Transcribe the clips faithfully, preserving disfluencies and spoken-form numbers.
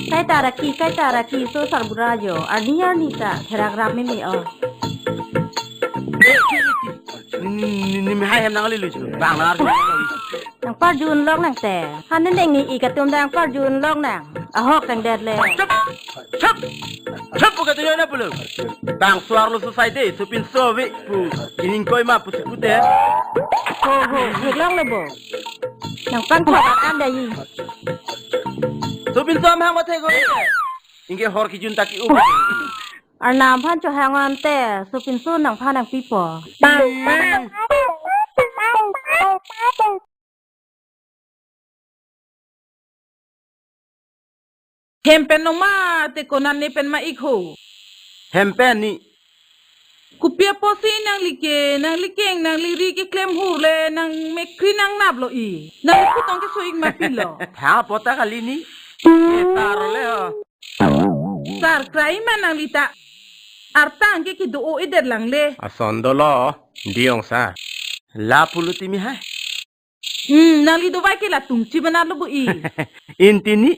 Kaita ra ki, kaita ra ki, so sarbura jo. Arni arni ta therak ram meme o. Ni, ni, ni, ni, hai hem nang ali lucu. Bang nang. Nang parjun long nang te. Han neng ni ik atum dang parjun long nang. Ahok tang det le. Chup! Chup! Chup! Buka tu na pulo. Bang suarlo society, Sopinso ave pu. Ining koima pusi pute. Ho, ho, ik long le bo. Nang pang thok an dai. Sopinso amahang mathe ko. Ingke hor kijun ta ki-u. Arnam aphan chohang ante, Sopinso nangphan nangpipo. Hem pen noma te konat ne pen ma ik ho. Hem pen ni. Kopi apotsi nangli ke, nangli keng, nangli ri keklem hur le, nang mekri nang nap lo i. Nangli putong keso ik ma pilo. Tha apot ta kali ni. Ketar le ho. Sar krai ma nangli ta. Artang ke kedo-o-edet lang le. Ason dolo, dei ongsar. La pulo timi hai. Hmm, nangli dovai ke latum chibanat lo bo i. Inti ni,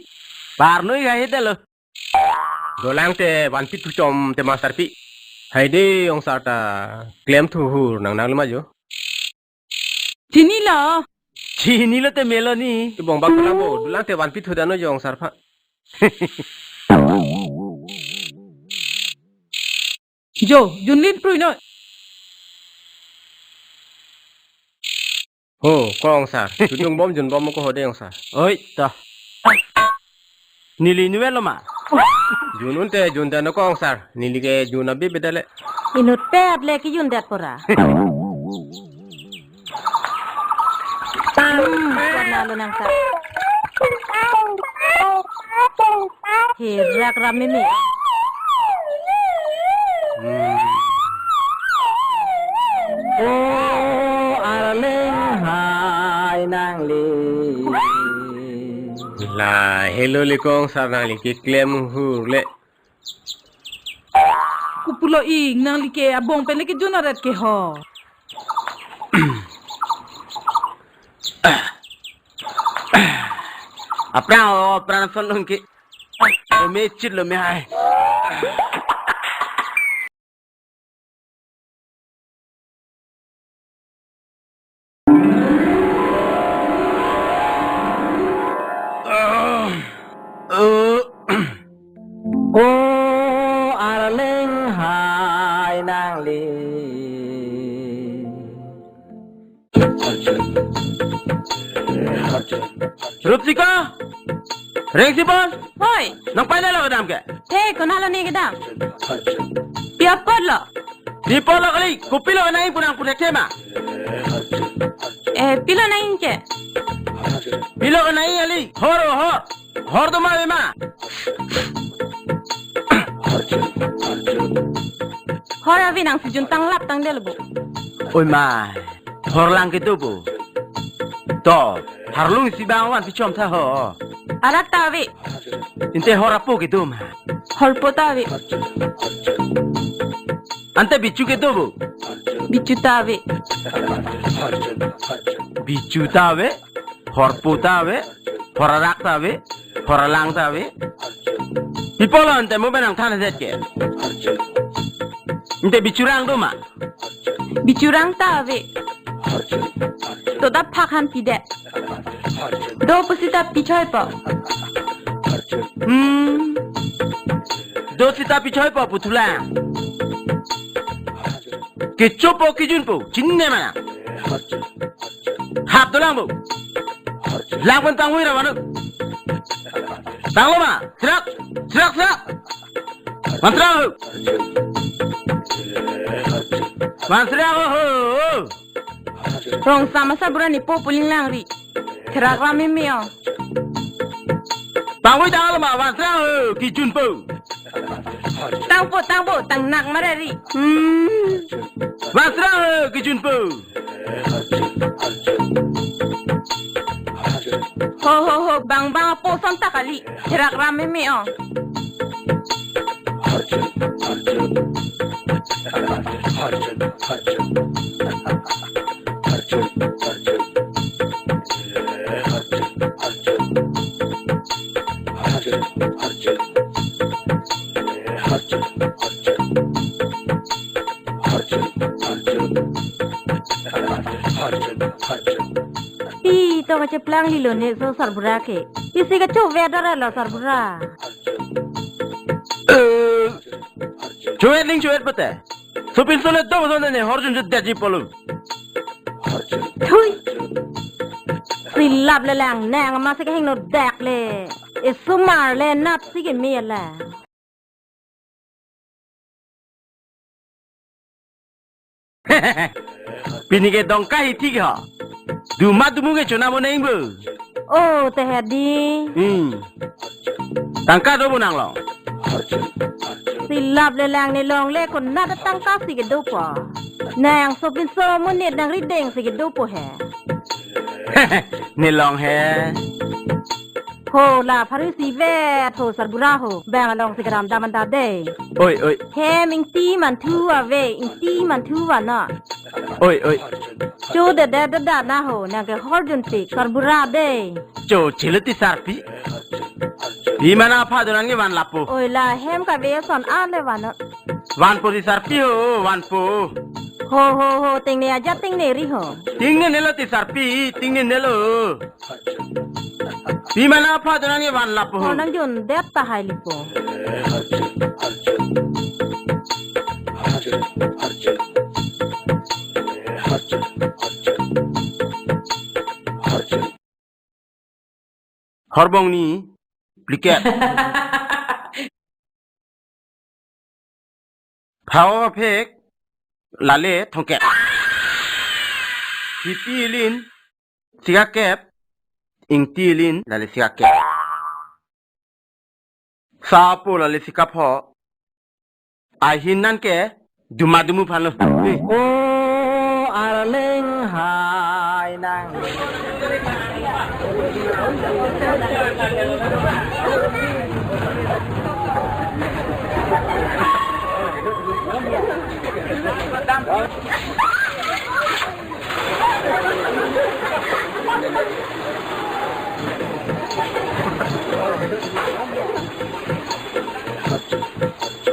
parnoi ga hede lo. Dolang te vanpi thuchom te masarpi. Hai dei ongsar ta klem thu hur nang nang lima jo. Chinilo. Chinilo te melo ni. Ibong bak dolang bo, dolang te vanpi thu dano jo ongsar pha. Jo, junlin prui noi. Ho, ko ongsar. Jun bom, jun bom ko hode ongsar. Oi, ta. Neli inutvet lo ma. Jun unte, jun ta no ko ongsar. Neli ke jun abi bedale. Inutvet le kejun det pora. Hmm, kona lo nang ta. Herak ram meme. Hmm. O arleng hai nangli. La helo le ko ongsar nangli keklem hur le. Kopulo ik nangli ke abong pen le kejun aret ke ho. Aphrang o, aphrang son long ke. Lo me chit lo me hai. O arleng hai nangli. Rupsika, Rengsipon, hoi. Nang pai na lo kedam ke? He, kona lo ne kedam? Pi apot lo? Pi apot lo kali, kopilo nang pu nang pu thekthe ma? Eh, pilo nang ke? Pilo nang ali, hor, hor. Hor do ma ave ma? Hor ave nangsi jun tang lap tang del bo. Oi ma, hor lang kedo bo. To, harlung si bang vanpi chom tha ho. Arak ta ave. Inte hor apo kedo ma? Horpo ta ave. Ante bichu kedo bo? Bichu ta ave. Bichu ta ave? Horpo ta ave, hor arak ta ave, hor alang ta ave. Pi apot lo ante mo benang than adet ke. Ante bichurang do ma? Bichurang ta ave. To ta phak han pidet. Do pusita pichoi po. Hmm. Do sita pichoi po puthulang. Kecho po kejun po, chinine ma? Hap dolang bo. Lang pen pangvoi ra manu. Tanglo ma? Srak, srak, srak. Van srak ho. Van srak ho. Rong sama sa bura ni po puling lang ri. Therak ram meme o. Pangvoi tanglo ma, van srak ho, kejun po. Tangpo, tangpo, tang nak mare ri. Hmm. Van srak ho, kejun po. Ho, ho, ho, bang, bang, apo son ta kali. Therak ram meme o. Pi to kacheplang lilo ne so sarbura ke. Isi kachovet dara lo sarbura. Eh, chovet ling chovet pate. Sopinso le dong dong ne horjun jut daji polo. Thui. Silap le lang nang ma se keheng no dak le. Isumar le nat si ke me la. Pini ke dongka hi thik ho. Duma dumu ke chona mo neng bo. Oh, te hedi. Hmm. Tangka do bo nang lo. Silap le lang ne long le kon na ta tangka si ke dopo. Nang sopinso monit nang rideng si ke dopo he. Ne long he. Ho la phari si vet ho sarbura ho. Bang along si keram daman da de. Oi, oi. Hem ingti manthu ave, ingti manthu va no. Oi, oi. Chu de de de da na ho, nang ke horjun tik sarbura de. Cho chilati sarpi. Pi mana pha donan ke van lapo. Oi la hem kave son ale van no. Vanpo ti sarpi ho, vanpo. Ho ho ho, tingne aja tingne ri ho. Tingnene lo ti sarpi, tingnene lo. Pi mana pha donan ke van lapo ho. Ho nang jun det ta hai lipo. Horbong ni pliket. Phao aphek lale thongkep. Hipi ilin sikakep, ingti ilin lale sikakep. Sapo lale sikapho. Ahin nan ke duma dumu phan lo. O arleng hai nang.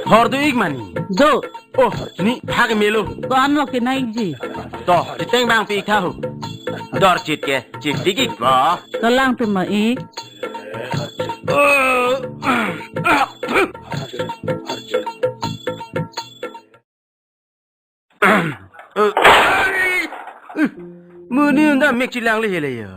Hor do ik mani. Do. Oh, ni phak melo. Ko anlo ke naikji. To, chiteng bang pi tha ho. Dor chit ke, chit dik ik ba. Kalang te ma ik. Muni unda mek chilang le hele ya.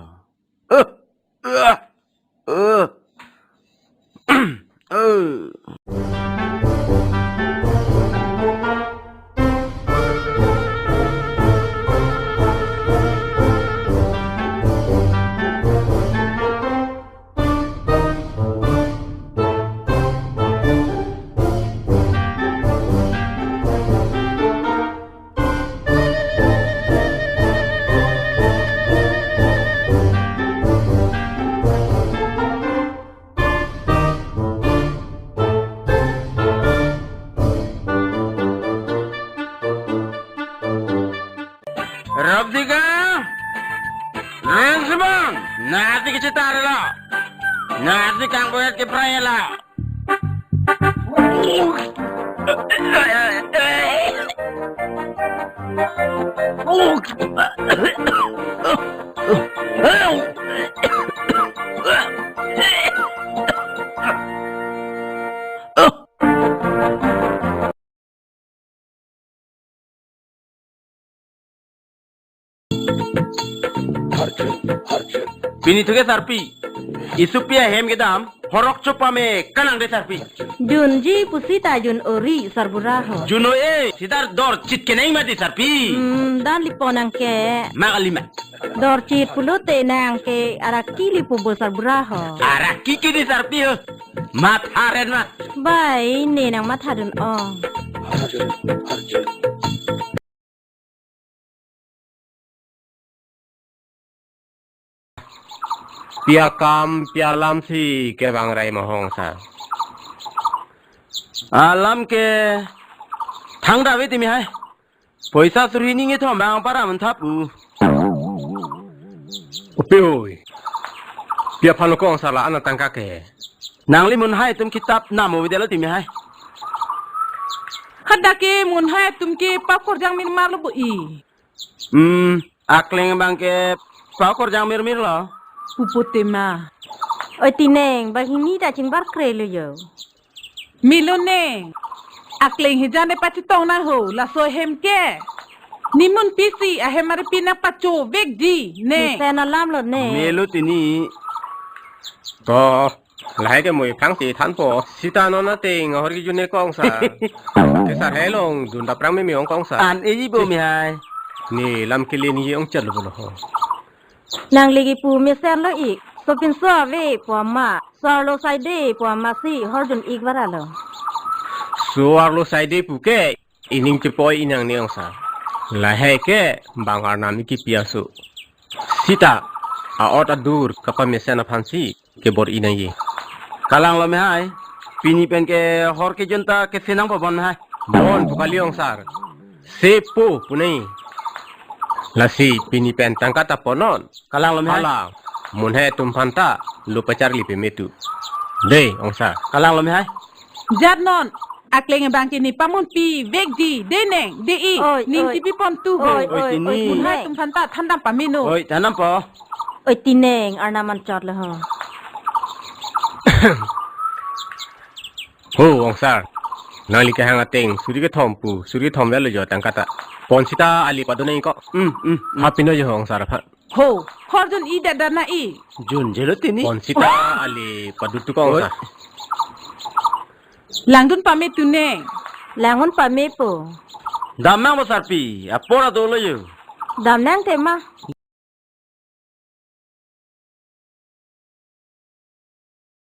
Robjika, Rensibang, nati kecita rela, nati kang boyat ke prayela. Pini thuke sarpi. Isupi ahem kedam horok chopame kanang de sarpi. Junji pusi ta jun ori sarbura ho. Juno e, sidar dor chit keneng mati sarpi. Hmm, dan lipo nang ke. Mak alima. Dor chit pulote nang ke araki lipo bo sarbura ho. Araki ke di sarpi ho. Matha ren ma. Bai, ne nang matha dun ong. Pi akam, pi alam si kevang rai mahong sa. Alam ke thang dave timi hai. Poisa suri ninge thom bang para mantha pu. Ope oi. Pi aphan kong sala ana tangka ke. Nangli Munhai atum kitap nam ovidelo timi hai. Hadak ke Munhai atum ke pakorjang mirmar lo bo i. Hmm, akleng abang ke pakorjang mirmir lo. Pupo tema. Oi tineng, banghini ta chingbar kre lo yo. Milo ne. Akleng hijan de pachitong na ho, laso hem ke. Nimun pisi ahem ari pina pacho vekji ne. Mesen alam lo ne. Melo tini. To, lahai ke mui phang ti thanpo. Sita non ateng ahor kejun ne ko ongsar. Kesar helong dun daprang meme ong ko ongsar. An eji bo mi hai. Ne lam kele ni ong chat lo bo lo ho. Nangli kipu mesen lo ik. Sopinso ave pu ama. Soarlo saide pu ama si horjun ik vara lo. Soarlo saide pu ke ining chepoi inang ne ongsar. Lahai ke bang arnam kipi aso. Sita, a-ot adur kapamesen aphansi kebor-i nangji. Kalang lo mi hai. Pini pen ke hor kejun ta kese nangpo bon mi hai. Bon pu kali ongsar. Sepo pu nai. Lasi pini pen tangka ta ponon. Kalang lo mi hai. Hala, Munhai atum aphan ta lo pacharli peme tu. Dei, ongsar. Kalang lo mi hai. Jat non, akleng abang ke ne pamunpi vekji, dei neng, dei i, oi, ning oi. Chipi pon tu ho. Oi, oi, oi, tini. Oi, Munhai atum aphan ta thandam pameno. Oi, thandampo. Oi tineng, arnam anchot lo ho. Ho, ongsar. Nangli kehang ateng, suri kethom pu, suri kethom velo jo tangka ta. Pon sita ali padun nang ko. Hmm, hmm, hmm. Hapino jo ho ongsar aphan. Ho, horjun i dada na i. Junjelo tini. Pon sita ali padun tu ko ongsar. Langdun pame tu ne. Langdun pame po. Dam nang bo sarpi, apor ado lo yo. Dam nang tema.